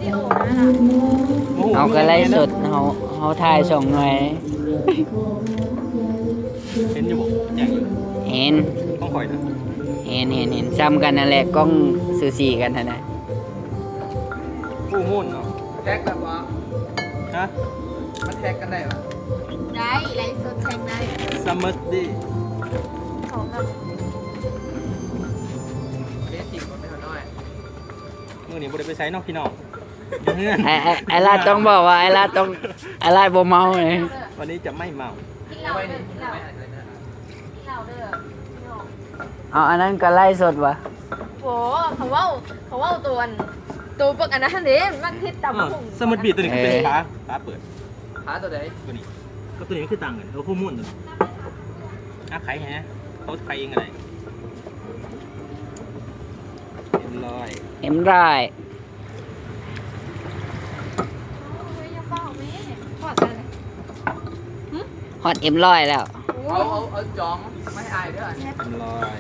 ເຮົາກໍໄລຟ໌ສົດ ເຮົາ ເຮົາຖ່າຍສອງໜ່ວຍ. ເຫັນຢູ່ບໍ່? ແຈ້ງຢູ່. ເຫັນ. ຂອງຂ້ອຍນະ. ເຫັນ ເຫັນ ເຫັນ. ສ່ຳກັນນັ້ນແຫຼະ ກ້ອງສູສີກັນຫັ້ນນະ. ຟູມູນເນາະ. ແທັກກັນບໍ່? ຮະ? ມັນແທັກກັນໄດ້ບໍ່? ໄດ້ ໄລຟ໌ສົດແທັກໄດ້. ຊັມເມີດດີ. ຂອງກັນ. ມື້ນີ້ບໍ່ໄດ້ໄປໃສເນາະພີ່ນ້ອງ. ຢູ່ເຮືອນ. ໄອ້ ໄອ້ ໄອ້ລາດຕ້ອງບອກວ່າ ໄອ້ລາດຕ້ອງ ໄອ້ລາດບໍ່ເມົາເລີຍ. ວັນນີ້ຈະໄມ່ເມົາ. ກິນເຫຼົ້າເດີ ກິນເຫຼົ້າ ກິນເຫຼົ້າເດີ. ເອົາ ອັນນັ້ນກໍໄລຟ໌ສົດຫວາ? ບໍ່ ເຂົາເວົ້າ ເຂົາເວົ້າໂຕອັນ ໂຕປຶກອັນນັ້ນເດ້ ມັກເຮັດຕຳບັກຫຸ່ງ. ສະໝຸດບີດໂຕນີ້ຄືເປັນ ເອີ ຝາ ຝາເປີດ. ຝາໂຕໃດ? ໂຕນີ້ ກັບໂຕນີ້ມັນຄືຕ່າງກັນ. ເອີ ຂໍ້ມູນໂຕນີ້. ອາ ໄຂແຮະ ເຂົາໄຂເອງກໍໄດ້. ເອັມຮ້ອຍ ເອັມຮ້ອຍ. ຮອດເອັມຮ້ອຍແລ້ວ. ເອົາ ເອົາ ເອົາຈອງມາໃຫ້ອ້າຍເດີ. ເອັມຮ້ອຍ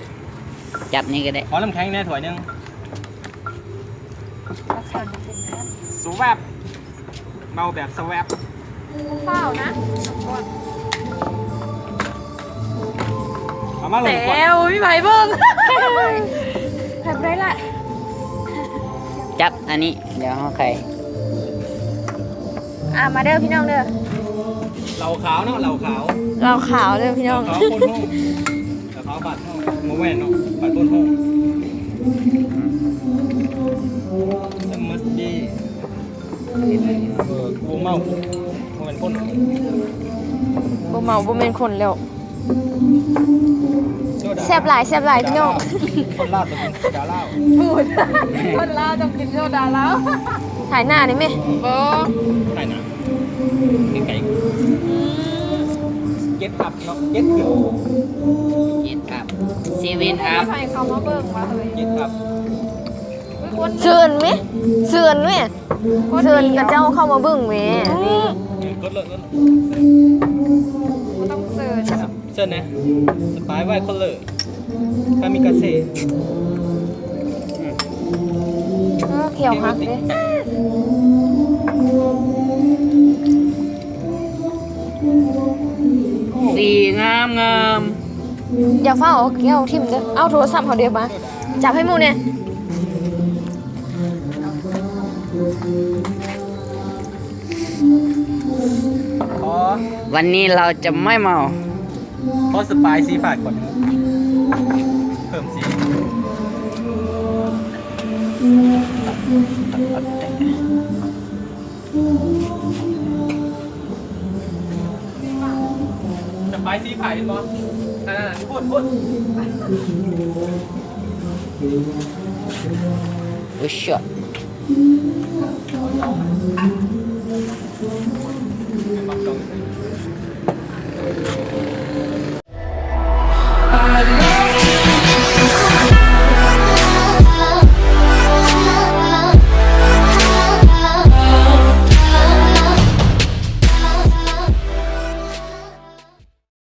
ຈັບນີ້ກໍໄດ້. ຂໍນ້ຳແຂງແດ່ຖ້ວຍໜຶ່ງ. ສະແວັບ ເມົາແບບສະແວັບ. ຟ້າວນະ ເອົາມາລົງກ່ອນ. ແຕ່ບໍ່ມີໃຜເບິ່ງ ໃຜບໍ່ໄດ້ລະ. ຈັບອັນນີ້ ດຽວເຮົາໄຂ. ອ່າ ມາເດີພີ່ນ້ອງເດີ. ເຫຼົ້າຂາວເນາະ ເຫຼົ້າຂາວ ເຫຼົ້າຂາວເດີພີ່ນ້ອງ. ເຫຼົ້າຂາວໂພນໂຮງ ເຫຼົ້າຂາວບາດເຮົາ ບໍ່ແມ່ນເນາະ ບາດໂພນໂຮງ. ສະມູດດີ. ເອີ ບໍ່ເມົາ ບໍ່ແມ່ນຄົນ ບໍ່ເມົາ ບໍ່ແມ່ນຄົນແລ້ວ. ໂຊດາ ແຊບຫຼາຍ ແຊບຫຼາຍພີ່ນ້ອງ. ຄົນລາວຕ້ອງກິນໂຊດາລາວ. ໂອ້ຍ ຄົນລາວຕ້ອງກິນໂຊດາລາວ. ຖ່າຍໜ້າໄດ້ໄໝ? ບໍ່ ຖ່າຍໜ້າ ໃກ້ໆ. ອືມ ເຈັດອັບເນາະ ເຈັດອັບ ເຈັດອັບ ເຊເວັນອັບ. ໃຜເຂົ້າມາເບິ່ງວ່າເຮີ້ຍ ເຈັດອັບ. ເຊີນແມ ເຊີນແມ ເຊີນເຂົາເຈົ້າເຂົ້າມາເບິ່ງແມ. ນີ້ ກົດເລີຍ ກົດເລີຍ. ບໍ່ຕ້ອງເຊີນ ເຊີນແດ່. ສະປາຍໄວໂຄເລີ ຄາມິກາເຊ. ເອີ ແຂ້ວຫັກເດ້. ສີງາມໆ. ຢ່າຟ້າວເອົາແກ້ວຖິ້ມເດີ. ເອົາໂທລະສັບເຮົາເດມາ ຈັບໃຫ້ໝູ່ແດ່. ອໍ ວັນນີ້ເຮົາຈະໄມ່ເມົາ. ຂໍສະປາຍສີຟ້າກ່ອນ ເພີ່ມສີ. ຈະໄປສີໄປເຫັນບໍ່? ນັ້ນໆ ພຸ້ນ ພຸ້ນ. ໂອ້ ຊັອດ. ເ